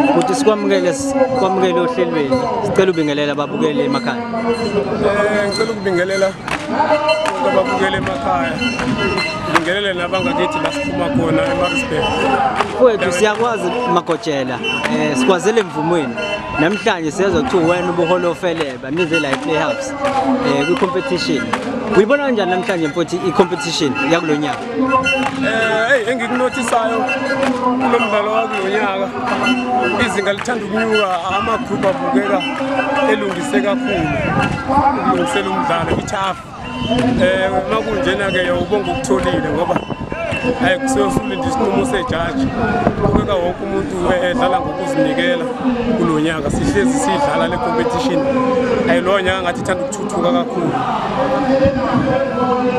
Ukuthi sikwamukele, sikwamukele ohlelweni. Sicela ubingelela ababukeli emakhaya. Ngicela ukubingelela bonke ababukeli emakhaya. Ngibingelele nabangakithi la siphuma khona eMaritzburg. Mfowethu, siyakwazi Magojela. Sikwazele emvumweni. Namhlanje siyezwa kuthiwa wena ubuhola ofeleba nize la ePlayhouse kwi-competition. Uyibona kanjani namhlanje, mfowethu, i-competition yakulo nyaka? Hey, engikunothisayo kulo mdlalo wakulonyaka, izinga lithanda ukunyuka, ama-group abukeka elungise kakhulu ukulungisela umdlalo, i-tough. Makunjena ke ubonga ukutholile ngoba hayi, kusuke usulinde isinqumo sejaji. Kubeka wonke umuntu edlala ngokuzinikela kulo nyaka. Sihlezi sidlala le competition, ayi, lo nyaka ngathi ithanda ukuthuthuka kakhulu.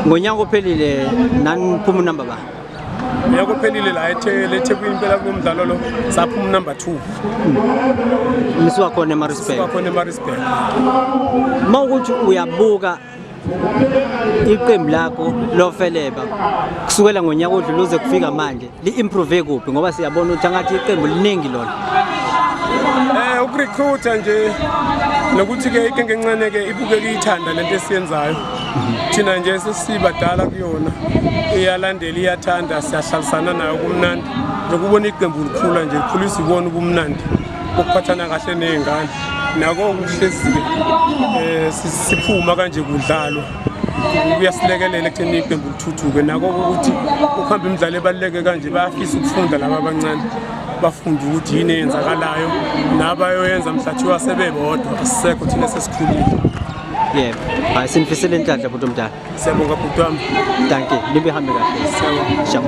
Ngonyaka ophelile naniphuma unamba ba? Unyaka ophelile la eThekwini impela kulo mdlalo lo saphuma number 2. Nisuka khona eMaritzburg. Suka khona eMaritzburg. Mawukuthi uyabuka iqembu lakho lofeleba kusukela ngonyaka odlule uze kufika manje, li-improve kuphi? Ngoba siyabona ukuthi angathi iqembu liningi lona. Ukurecruita nje nokuthi ke ikenke encane ke ibukeka iyithanda lento esiyenzayo. Thina nje sesibadala kuyona, iyalandela, iyathanda, siyahlalisana nayo, kumnandi. Nje ukubona iqembu likhula nje, likhulisa ibona ubumnandi bokuphathana kahle ney'ngane. Nako kuhlezi-ke siphuma kanje kudlalwa, kuyasilekelela ekutheni iqembu lithuthuke. Nako ukuthi ukuhamba imidlalo ebaluleke kanje, bayafisa ukufunda laba abancane, bafunde ukuthi yini eyenzakalayo nabayoyenza mhla thiwa sebebodwa, asisekho thina, sesikhulile. Yebo, hayi, sinifisele inhlanhla, bhuti omdala. Siyabonga, bhuti wami. Dankie, nibe hambe kahle. Siyabonga. Sharp.